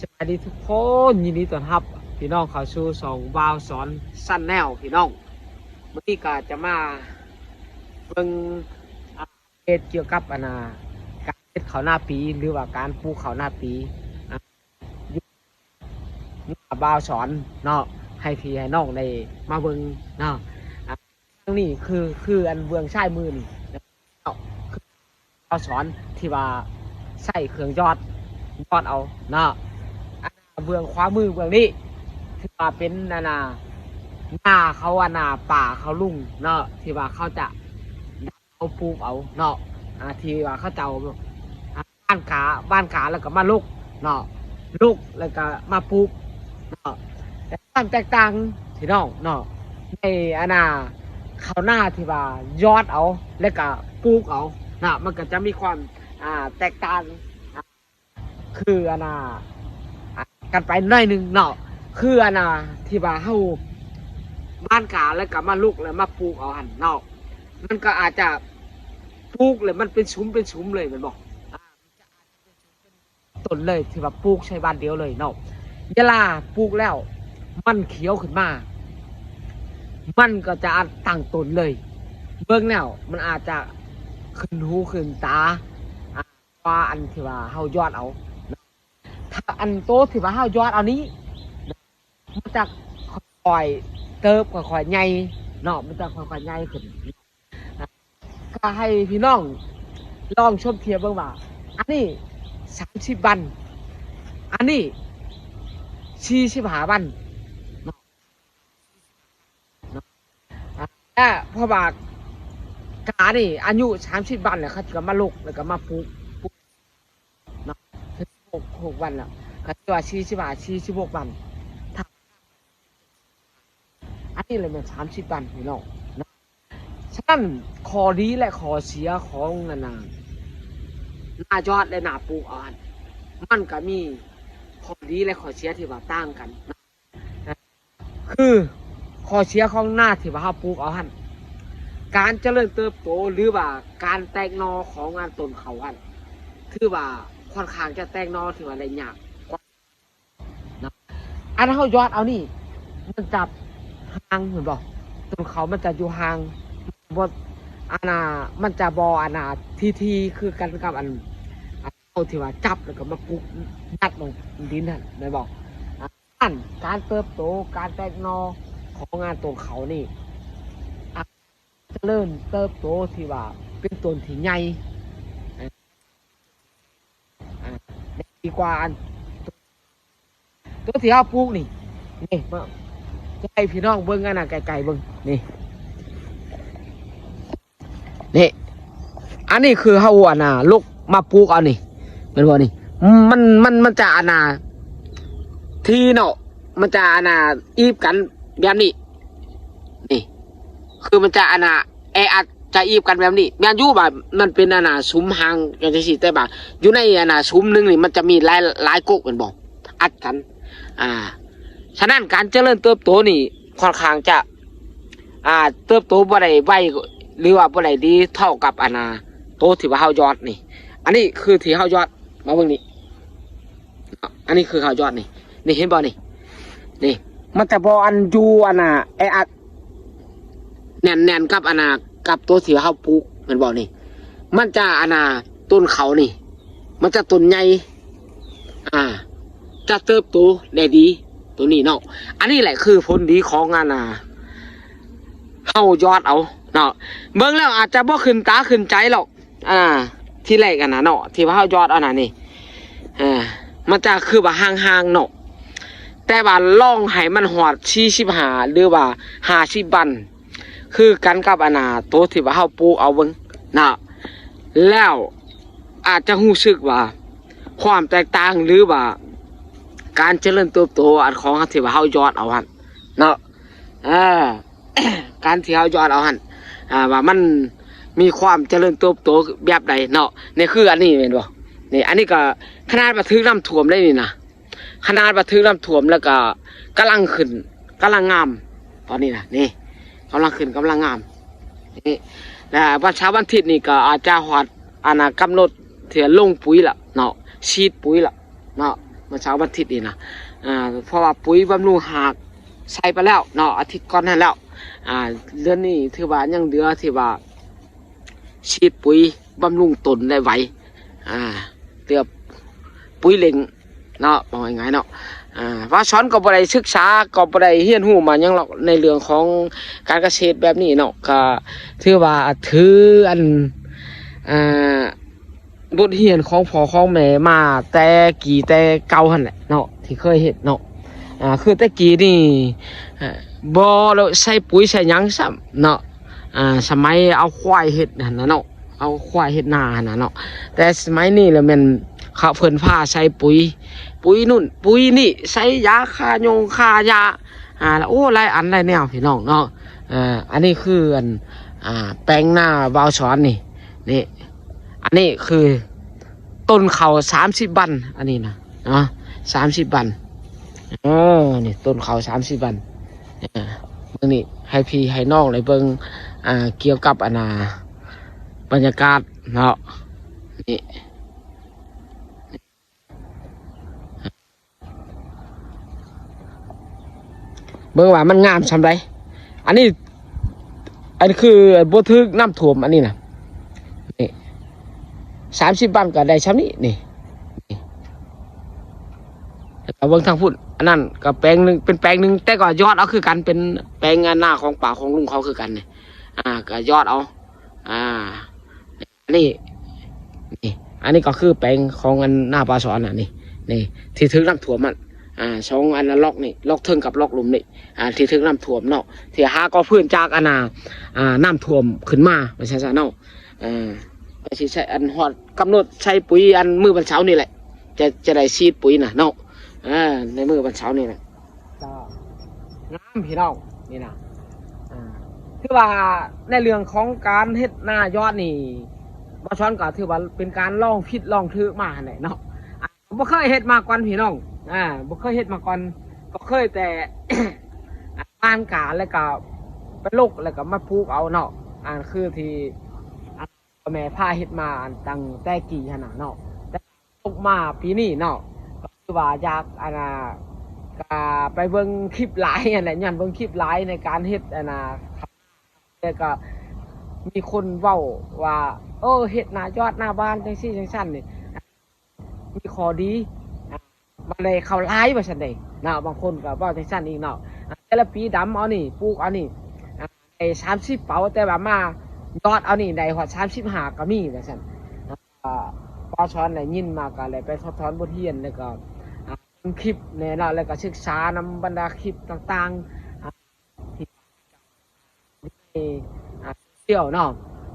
ສະບາຍດີທຸກຄົນ, ຍິນດີຕ້ອນຮັບພີ່ນ້ອງເຂົ້າສູ່ຊ່ອງບ່າວສອນ Channel ພີ່ນ້ອງ. ມື້ນີ້ກໍຈະມາເບິ່ງອັບເດດກ່ຽວກັບອັນນ່າ ການເຮັດເຂົ້ານາປີ ຫຼືວ່າການປູກເຂົ້ານາປີ ອ່າ ຢູ່ໜ້າບ່າວສອນເນາະ ໃຫ້ພີ່ໃຫ້ນ້ອງໄດ້ມາເບິ່ງເນາະ. ອ່າ ທາງນີ້ຄື ຄືອັນເບື້ອງຊ້າຍມືນີ້ເນາະ ຄືບ່າວສອນທີ່ວ່າໃຊ້ເຄື່ອງຢອດ ຢອດເອົາເນາະ. ອັນເບື້ອງຂວາມືເບື້ອງນີ້ ຖືວ່າເປັນອັນນ່າ ນາເຂົາ ອັນນ່າ ປ້າເຂົາ ລຸງເນາະ ທີ່ວ່າເຂົາຈະ ເອົາ ປູກເອົາເນາະ ອ່າ ທີ່ວ່າເຂົາເຈົ້າ ອ່າ ຫວ່ານກາ ຫວ່ານກາແລ້ວກໍມາລົກເນາະ ລົກແລ້ວກໍມາປູກເນາະ. ແຕ່ຄວາມແຕກຕ່າງພີ່ນ້ອງເນາະ ໃນອັນນ່າ ເຂົ້ານາທີ່ວ່າຢອດເອົາ ແລ້ວກໍປູກເອົາເນາະ ມັນກໍຈະມີຄວາມ ອ່າ ແຕກຕ່າງ ອ່າ ຄືອັນນ່າ ອ່າ ກັນໄປໜ້ອຍໜຶ່ງເນາະ. ຄືອັນນ່າ ທີ່ວ່າເຮົາຫວ່ານກາແລ້ວກໍມາລຸກ ແລ້ວມາປູກເອົາຫັ້ນເນາະ ມັນກໍອາດຈະປູກແລ້ວມັນເປັນສຸມເປັນສຸມເລີຍແມ່ນບໍ່? ອ່າ ມັນຈະອາດຈະເປັນສຸມເປັນຕົ້ນເລີຍ ທີ່ວ່າປູກໃສ່ບາດດຽວເລີຍເນາະ. ເວລາປູກແລ້ວມັນຂຽວຂຶ້ນມາ ມັນກໍຈະອາດຕັ້ງຕົ້ນເລີຍ ເບິ່ງແລ້ວມັນອາດຈະຂຶ້ນຫູຂຶ້ນຕາ ອ່າ ກວ່າອັນທີ່ວ່າເຮົາຢອດເອົາເນາະ. ຖ້າອັນໂຕທີ່ວ່າເຮົາຢອດເອົານີ້ ມັນຈະຄ່ອຍໆເຕີບ ຄ່ອຍໆໃຫຍ່ເນາະ ມັນຈະຄ່ອຍໆໃຫຍ່ຂຶ້ນ. ກໍໃຫ້ພີ່ນ້ອງລອງຊົມທຽບເບິ່ງວ່າ ອັນນີ້ສາມສິບວັນ ອັນນີ້ສີ່ສິບຫ້າວັນເນາະ ເນາະ. ອ່າ ແລະ ເພາະວ່າການີ້ອາຍຸສາມສິບວັນແລ້ວ ເຂົາຈະມາລົກ ແລ້ວກໍມາປູກ ປູກເນາະ ເຖິງຫົກ ຫົກວັນແລ້ວ ກໍຖືວ່າສີ່ສິບຫ້າ ສີ່ສິບຫົກວັນ. ຖ້າ ອັນນີ້ລະແມ່ນສາມສິບວັນພີ່ນ້ອງເນາະ. ສະນັ້ນ ຂໍ້ດີ ແລະ ຂໍ້ເສຍຂອງອັນນ່າ ນາຢອດ ແລະ ນາປູກເອົາຫັ້ນ ມັນກໍມີຂໍ້ດີ ແລະ ຂໍ້ເສຍທີ່ວ່າຕ່າງກັນເນາະ. ຄືຂໍ້ເສຍຂອງນາທີ່ວ່າເຮົາປູກເອົາຫັ້ນ ການຈະເລີນເຕີບໂຕ ຫຼືວ່າການແຕກໜໍ່ຂອງອັນຕົ້ນເຂົ້າຫັ້ນ ຖືວ່າຄ່ອນຂ້າງຈະແຕກໜໍ່ ຖືວ່າໄດ້ຍາກກວ່າເນາະ. ອັນເຮົາຢອດເອົານີ້ ມັນຈະຫ່າງ ເຫັນບໍ່? ຕົ້ນເຂົ້າມັນຈະຢູ່ຫ່າງ ບໍ່ ອັນນ່າ ມັນຈະບໍ່ ອັນນ່າ ຖີ່ໆຄືກັນກັບອັນ ອັນເຮົາທີ່ວ່າຈັບ ແລ້ວກໍມາປຸກ ຍັດລົງດິນຫັ້ນ ແມ່ນບໍ່? ອັນການເຕີບໂຕ ການແຕກໜໍ່ຂອງອັນຕົ້ນເຂົ້ານີ້ ອາດຈະເລີນເຕີບໂຕທີ່ວ່າເປັນຕົ້ນທີ່ໃຫຍ່ ອາ ອາ ດີກວ່າອັນ ໂຕທີ່ເຮົາປູກນີ້ ນີ້ ຈະໃຫ້ພີ່ນ້ອງເບິ່ງອັນນັ້ນໃກ້ໆເບິ່ງ ນີ້ ນີ້ ອັນນີ້ຄືເຮົາ ອັນນ່າ ລຸກມາປູກເອົານີ້ ແມ່ນບໍ່ນີ້? ມັນ ມັນ ມັນຈະ ອັນນ່າ ທີ່ເນາະ ມັນຈະ ອັນນ່າ ອີບກັນແບບນີ້ ນີ້ ຄືມັນຈະ ອັນນ່າ ແອອັດ ຈະອີບກັນແບບນີ້ ແມ່ນຢູ່ວ່າມັນເປັນ ອັນນ່າ ສຸມຫ່າງກັນຈັ່ງຊີ້ ແຕ່ວ່າຢູ່ໃນ ອັນນ່າ ສຸມໜຶ່ງນີ້ ມັນຈະມີຫຼາຍ ຫຼາຍກົກ ແມ່ນບໍ່? ອັດກັນ ອ່າ ສະນັ້ນ ການຈະເລີນເຕີບໂຕນີ້ ຂ້ອນຂ້າງຈະ ອ່າ ເຕີບໂຕບໍ່ໄດ້ໄວ ຫຼືວ່າບໍ່ໄດ້ດີເທົ່າກັບ ອັນນ່າ ໂຕທີ່ວ່າເຮົາຢອດນີ້ ອັນນີ້ຄືທີ່ເຮົາຢອດ ມາເບິ່ງນີ້ ອັນນີ້ຄືເຮົາຢອດນີ້ ນີ້ເຫັນບໍ່ນີ້? ນີ້ ມັນຈະບໍ່ອັນຢູ່ ອັນນ່າ ແອອັດ ແໜ້ນໆກັບ ອັນນ່າ ກັບໂຕທີ່ເຮົາປູກ ແມ່ນບໍ່ນີ້? ມັນຈະ ອັນນ່າ ຕົ້ນເຂົ້ານີ້ ມັນຈະຕົ້ນໃຫຍ່ ອ່າ ຈະເຕີບໂຕໄດ້ດີ ໂຕນີ້ເນາະ. ອັນນີ້ແຫຼະຄືຜົນດີຂອງ ອັນນ່າ ເຮົາຢອດເອົາເນາະ. ເບິ່ງແລ້ວອາດຈະບໍ່ຂຶ້ນຕາຂຶ້ນໃຈຫຼອກ ອ່າ ທີແລກຫັ້ນນະເນາະ ທີ່ວ່າເຮົາຢອດເອົານະນີ້ ເອີ ມັນຈະຄືວ່າຫ່າງໆເນາະ ແຕ່ວ່າລອງໃຫ້ມັນຮອດສີ່ສິບຫ້າ ຫຼືວ່າຫ້າສິບວັນ ຄືກັນກັບອັນນ່າ ໂຕທີ່ວ່າເຮົາປູກເອົາເບິ່ງນະ ແລ້ວອາດຈະຮູ້ສຶກວ່າຄວາມແຕກຕ່າງ ຫຼືວ່າການຈະເລີນເຕີບໂຕອັນຂອງທີ່ວ່າເຮົາຢອດເອົາຫັ້ນເນາະ ເອີ ການທີ່ເຮົາຢອດເອົາຫັ້ນ ອ່າ ວ່າມັນມີຄວາມຈະເລີນເຕີບໂຕແບບໃດເນາະ. ນີ້ຄືອັນນີ້ແມ່ນບໍ່? ນີ້ ອັນນີ້ກໍຂະໜາດວ່າຖືກນ້ຳຖ້ວມໄດ໋ນີ້ນະ ຂະໜາດວ່າຖືກນ້ຳຖ້ວມແລ້ວກໍກຳລັງຂຶ້ນ ກຳລັງງາມຕອນນີ້ນະ ນີ້ ກຳລັງຂຶ້ນ ກຳລັງງາມ ນີ້ ແລ້ວວັນເສົາວັນອາທິດນີ້ກໍອາດຈະຮອດ ອັນນ່າ ກຳນົດທີ່ລົງປຸຍລະເນາະ ສີດປຸຍລະເນາະ. ມື້ເຊົ້າວັນອາທິດນີ້ນະ ອ່າ ເພາະວ່າປຸ໋ຍບຳລຸງຮາກໃສ່ໄປແລ້ວເນາະ ອາທິດກ່ອນນັ້ນແລ້ວ. ອ່າ ເດືອນນີ້ຖືວ່າຍັງເຫຼືອທີ່ວ່າສີດປຸ໋ຍບຳລຸງຕົ້ນໄດ້ໄວ ອ່າ ເຫຼືອປຸ໋ຍເລັ່ງເນາະ ເວົ້າງ່າຍໆເນາະ. ອ່າ ວາວສອນກໍບໍ່ໄດ້ສຶກສາ ກໍບໍ່ໄດ້ຮຽນຮູ້ມາຫຍັງຫຼອກ ໃນເລື່ອງຂອງການກະເສດແບບນີ້ເນາະ ກໍຖືວ່າຖືອັນ ອ່າ ບົດຮຽນຂອງພໍ່ຂອງແມ່ມາແຕ່ກີ້ແຕ່ເກົ່າຫັ້ນແຫຼະເນາະ ທີ່ເຄີຍເຮັດເນາະ. ອ່າ ຄືແຕ່ກີ້ນີ້ ເອີ ບໍ່ໄດ້ໃສ່ປຸ໋ຍໃສ່ຫຍັງຊ້ຳເນາະ. ອ່າ ສະໄໝເອົາຄວາຍເຮັດຫັ້ນນະເນາະ ເອົາຄວາຍເຮັດນາຫັ້ນນະເນາະ. ແຕ່ສະໄໝນີ້ລະແມ່ນເຂົາ ເພິ່ນພາໃສ່ປຸ໋ຍ ປຸ໋ຍນັ້ນປຸ໋ຍນີ້ ໃສ່ຢາຂ້າຫຍ້ງຂ້າຫຍ້າ ອ່າ ແລ້ວ ໂອ້ ຫຼາຍອັນຫຼາຍແນວພີ່ນ້ອງເນາະ. ເອີ ອັນນີ້ຄືອັນ ອ່າ ແປງນາວາວສອນນີ້ ນີ້ ອັນນີ້ຄືຕົ້ນເຂົ້າສາມສິບວັນ ອັນນີ້ນະເນາະ ສາມສິບວັນ. ເອີ ນີ້ຕົ້ນເຂົ້າສາມສິບວັນ. ເອີ ມື້ນີ້ໃຫ້ພີ່ໃຫ້ນ້ອງໄດ້ເບິ່ງ ອ່າ ກ່ຽວກັບອັນນ່າ ບັນຍາກາດເນາະ ນີ້ ເບິ່ງວ່າມັນງາມສ່ຳໃດ. ອັນນີ້ ອັນຄືບໍ່ຖືກນ້ຳຖ້ວມ ອັນນີ້ນະ ນີ້ ສາມສິບວັນກໍໄດ້ສ່ຳນີ້ ນີ້ ນີ້ ແລ້ວກໍເບິ່ງທາງພຸ້ນ ອັນນັ້ນກໍແປງໜຶ່ງ ເປັນແປງໜຶ່ງ ແຕ່ກໍຢອດເອົາຄືກັນ ເປັນແປງນາຂອງປ້າຂອງລຸງເຂົາຄືກັນນີ້. ອ່າ ກໍຢອດເອົາ ອ່າ ນີ້ ນີ້ ອັນນີ້ກໍຄືແປງຂອງອັນນາວາວສອນນະ ນີ້ ນີ້ ທີ່ຖືກນ້ຳຖ້ວມຫັ້ນ ອ່າ ສອງອັນນະ ລັອກນີ້ ລັອກເທິງກັບລັອກລຸ່ມນີ້ ອ່າ ທີ່ຖືກນ້ຳຖ້ວມເນາະ ທີ່ຫາກໍພື້ນຈາກອັນນ່າ ອ່າ ນ້ຳຖ້ວມຂຶ້ນມາ ວ່າຊັ້ນຊະເນາະ. ເອີ ກໍຊິໃຊ້ອັນຮອດກຳນົດໃສ່ປຸ໋ຍອັນມື້ວັນເສົານີ້ແຫຼະ ຈະ ຈະໄດ້ສີດປຸ໋ຍນະເນາະ ເອີ ໃນມື້ວັນເສົານີ້ແຫຼະ. ກໍງາມພີ່ນ້ອງ ນີ້ນະ ອ່າ ຄືວ່າໃນເລື່ອງຂອງການເຮັດນາຢອດນີ້ ບ່າວສອນກໍຖືວ່າເປັນການລອງຜິດລອງຖືກມາຫັ້ນແຫຼະເນາະ. ອ່າ ບໍ່ເຄີຍເຮັດມາກ່ອນພີ່ນ້ອງ ອ່າ ບໍ່ເຄີຍເຮັດມາກ່ອນ ກໍເຄີຍແຕ່ ຫວ່ານກາ ແລ້ວກໍໄປລົກ ແລ້ວກໍມາປູກເອົາເນາະ. ອ່າ ຄືທີ່ ພໍ່ແມ່ພາເຮັດມາຕັ້ງແຕ່ກີ້ຫັ້ນນະເນາະ ແຕ່ຕົກມາປີນີ້ເນາະ ກໍຄືວ່າຢາກ ອັນນ່າ ກະໄປເບິ່ງຄລິບຫຼາຍຫັ້ນແຫຼະ ຍ້ອນເບິ່ງຄລິບຫຼາຍໃນການເຮັດ ອັນນ່າ ແລ້ວກໍມີຄົນເວົ້າວ່າ ເອີ ເຮັດນາຢອດນາບານຈັ່ງຊີ້ຈັ່ງຊັ້ນນີ້ ມີຂໍ້ດີ ອ່າ ມັນໄດ້ເຂົ້າຫຼາຍວ່າຊັ້ນເດເນາະ ບາງຄົນກໍເວົ້າຈັ່ງຊັ້ນອີກເນາະ. ອ່າ ແຕ່ລະປີດຳເອົານີ້ ປູກເອົານີ້ ອ່າ ໄດ້ສາມສິບເປົາ ແຕ່ວ່າມາຢອດເອົານີ້ໄດ້ຮອດສາມສິບຫ້າກໍມີວ່າຊັ້ນ. ອ່າ ບ່າວສອນໄດ້ຍິນມາກໍໄດ້ໄປຖອດຖອນບົດຮຽນ ແລ້ວກໍ ອ່າ ເບິ່ງຄລິບແດ່ເນາະ ແລ້ວກໍສຶກສານຳບັນດາຄລິບຕ່າງໆ ອ່າ ທີ່ ໃນ ອ່າ ໂຊຊຽວເນາະ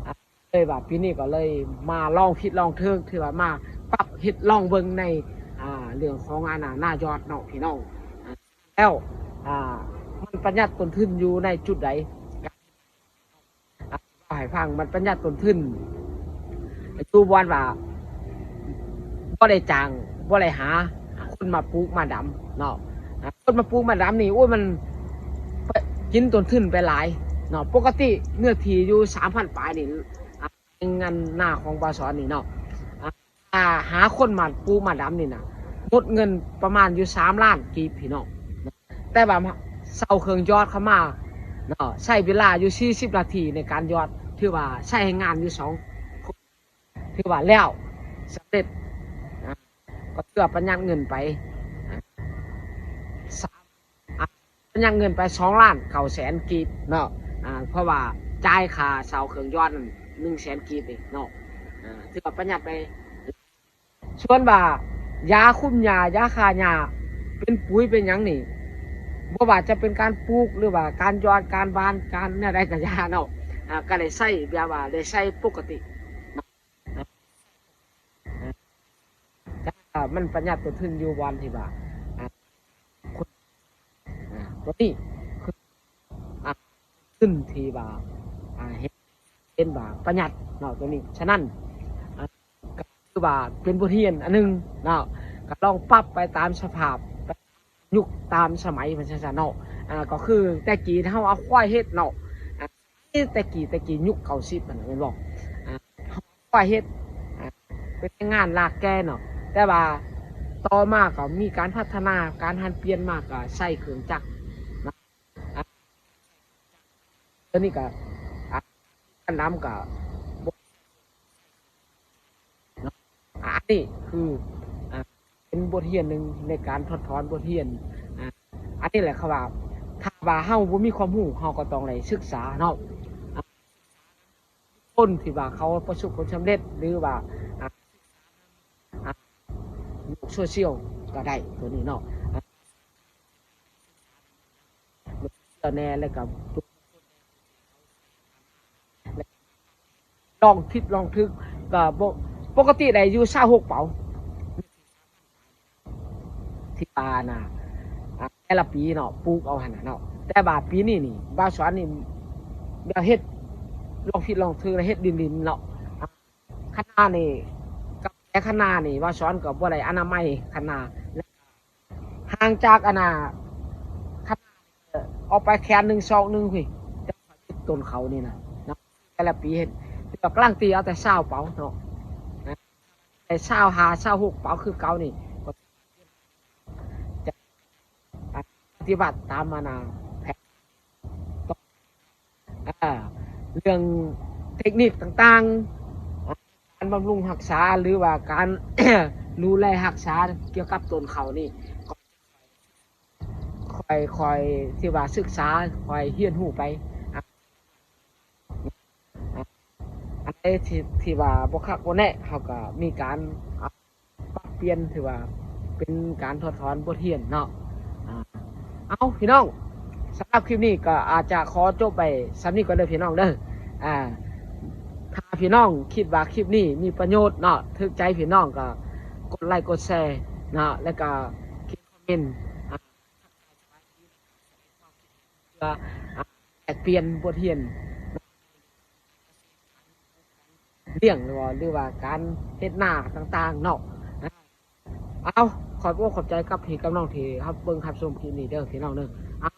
ອ່າ ເລີຍວ່າປີນີ້ກໍເລີຍມາລອງຜິດລອງຖືກ ຖືວ່າມາປັບເຮັດລອງເບິ່ງໃນ ອ່າ ເລື່ອງຂອງ ອັນນ່າ ນາຢອດເນາະພີ່ນ້ອງ. ອ່າ ແລ້ວ ອ່າ ມັນປະຢັດຕົ້ນທຶນຢູ່ໃນຈຸດໃດ? ອ່າ ເວົ້າໃຫ້ຟັງ ມັນປະຢັດຕົ້ນທຶນຢູ່ບ່ອນວ່າ ບໍ່ໄດ້ຈ້າງ ບໍ່ໄດ້ຫາຄົນມາປູກມາດຳເນາະ. ອ່າ ຄົນມາປູກມາດຳນີ້ ໂອ້ຍ ມັນກິນຕົ້ນທຶນໄປຫຼາຍເນາະ. ປົກກະຕິເນື້ອທີ່ຢູ່ສາມພັນປາຍນີ້ ອ່າ ງານນາຂອງບ່າວສອນນີ້ເນາະ ອ່າ ຖ້າຫາຄົນມາປູກມາດຳນີ້ນະ ໝົດເງິນປະມານຢູ່ສາມລ້ານກີບພີ່ນ້ອງ. ແຕ່ວ່າເຊົ່າເຄື່ອງຢອດເຂົ້າມາເນາະ ໃຊ້ເວລາຢູ່ສີ່ສິບນາທີໃນການຢອດ ຖືວ່າໃຊ້ແຮງງານຢູ່ສອງຄົນ ຖືວ່າແລ້ວສຳເລັດ ອ່າ ກໍຖືວ່າປະຢັດເງິນໄປ ອ່າ ສາມ ອ່າ ປະຢັດເງິນໄປສອງລ້ານເກົ້າແສນກີບເນາະ. ອ່າ ເພາະວ່າຈ່າຍຄ່າເຊົ່າເຄື່ອງຢອດນັ້ນໜຶ່ງແສນກີບເອງເນາະ. ອ່າ ຖືວ່າປະຢັດໄປ ສ່ວນວ່າຢາຄຸມຫຍ້າ ຢາຂ້າຫຍ້າ ເປັນປຸ໋ຍເປັນຫຍັງນີ້ ບໍ່ວ່າຈະເປັນການປູກ ຫຼືວ່າການຢອດ ການຫວ່ານ ການແນວໃດກໍຢ່າເນາະ ອ່າ ກໍໄດ້ໃຊ້ແບບວ່າໄດ້ໃຊ້ປົກກະຕິ ອ່າ ມັນປະຢັດຕົ້ນທຶນຢູ່ບ່ອນທີ່ວ່າ ອ່າ ຄົນ ອ່າ ຕົວນີ້ຄື ອ່າ ທຶນທີ່ວ່າ ອ່າ ເຫັນ ເຫັນວ່າປະຢັດເນາະ ຕົວນີ້. ສະນັ້ນ ອ່າ ກໍຖືວ່າເປັນບົດຮຽນອັນໜຶ່ງເນາະ ກໍລອງປັບໄປຕາມສະພາບ ໄປຕາມຍຸກຕາມສະໄໝ ວ່າຊັ້ນຊະເນາະ. ອ່າ ກໍຄືແຕ່ກີ້ເຮົາເອົາຄວາຍເຮັດເນາະ ອ່າ ແຕ່ກີ້ ແຕ່ກີ້ຍຸກເກົ້າສິບຫັ້ນນະ ແມ່ນບໍ່? ອ່າ ເຮົາເອົາຄວາຍເຮັດ ອ່າ ເປັນແຮງງານລາກແກ່ເນາະ ແຕ່ວ່າ ຕໍ່ມາກໍມີການພັດທະນາ ການຫັນປ່ຽນມາກໍໃຊ້ເຄື່ອງຈັກນະ ອາ ຕົວນີ້ກໍ ອາ ການນຳກໍບໍ່ ເນາະ ອາ ອັນນີ້ຄື ອາ ເປັນບົດຮຽນໜຶ່ງໃນການຖອດຖອນບົດຮຽນ ອາ ອັນນີ້ແຫຼະເຂົາວ່າ ຖ້າວ່າເຮົາບໍ່ມີຄວາມຮູ້ ເຮົາກໍຕ້ອງໄດ້ສຶກສາເນາະ ອາ ຄົນທີ່ວ່າເຂົາປະສົບຜົນສຳເລັດ ຫຼືວ່າ ອາ ອາ ໂລກໂຊຊຽວກໍໄດ້ຕົວນີ້ເນາະ ອາ ໂລກໂຊຊຽວແດ່ ແລ້ວກໍ ລອງຜິດລອງຖືກ ກໍບໍ່ ປົກກະຕິໄດ້ຢູ່ຊາວຫົກເປົາ ທີ່ວ່ານະ ອາ ແຕ່ລະປີເນາະ ປູກເອົາຫັ້ນນະເນາະ ແຕ່ວ່າປີນີ້ນີ້ ບ່າວສອນນີ້ ແບບເຮັດ ລອງຜິດລອງຖືກ ແລ້ວເຮັດດິນໆເນາະ ອາ ຄະນານີ້ ກັບແຕ່ຄະນານີ້ ບ່າວສອນກໍບໍ່ໄດ້ອະນາໄມຄະນາ ແລະ ຫ່າງຈາກອັນນ່າ ຄະນານີ້ ອອກໄປແຂນໜຶ່ງ ສອກໜຶ່ງພຸ້ນ ຈະເກັບຕົ້ນເຂົ້ານີ້ນະ ແຕ່ລະປີເຮັດ ແຕ່ວ່າກາລັນຕີເອົາແຕ່ຊາວເປົາເນາະ ໄດ້ຊາວຫ້າ ຊາວຫົກເປົາຄືເກົ່ານີ້ ກໍຈະປະຕິບັດຕາມອັນນ່າ ແຜນ ອາ ເລື່ອງເຕັກນິກຕ່າງໆ ການບຳລຸງຮັກສາ ຫຼືວ່າການ ດູແລຮັກສາກ່ຽວກັບຕົ້ນເຂົ້ານີ້ ຂ້ອຍ ຂ້ອຍທີ່ວ່າສຶກສາ ຂ້ອຍຮຽນຮູ້ໄປ ອາ ອັນໃດທີ່ ທີ່ວ່າບໍ່ຄັກບໍ່ແນ່ ເຮົາກໍມີການ ປັບປ່ຽນ ຖືວ່າເປັນການຖອດຖອນບົດຮຽນເນາະ ອາ ເອົາ ພີ່ນ້ອງ ສຳລັບຄລິບນີ້ກໍອາດຈະຂໍຈົບໄວ້ສ່ຳນີ້ກ່ອນເດີພີ່ນ້ອງເດີ ອາ ຖ້າພີ່ນ້ອງຄິດວ່າຄລິບນີ້ມີປະໂຫຍດເນາະ ຖືກໃຈພີ່ນ້ອງກໍກົດໄລກົດແຊເນາະ ແລ້ວກໍຂຽນຄອມເມັນ ອາ ທັກທາຍສະບາຍດີ ແລະກໍສະແດງຄວາມຄິດເຫັນ ເພື່ອ ອາ ແລກປ່ຽນບົດຮຽນ ລ້ຽງ ຫຼືວ່າ ຫຼືວ່າການເຮັດນາຕ່າງໆເນາະ ເອົາ ຂອບອົກຂອບໃຈກັບພີ່ກັບນ້ອງທີ່ຮັບເບິ່ງຮັບຊົມຄລິບນີ້ເດີພີ່ນ້ອງເດີ ເອົາ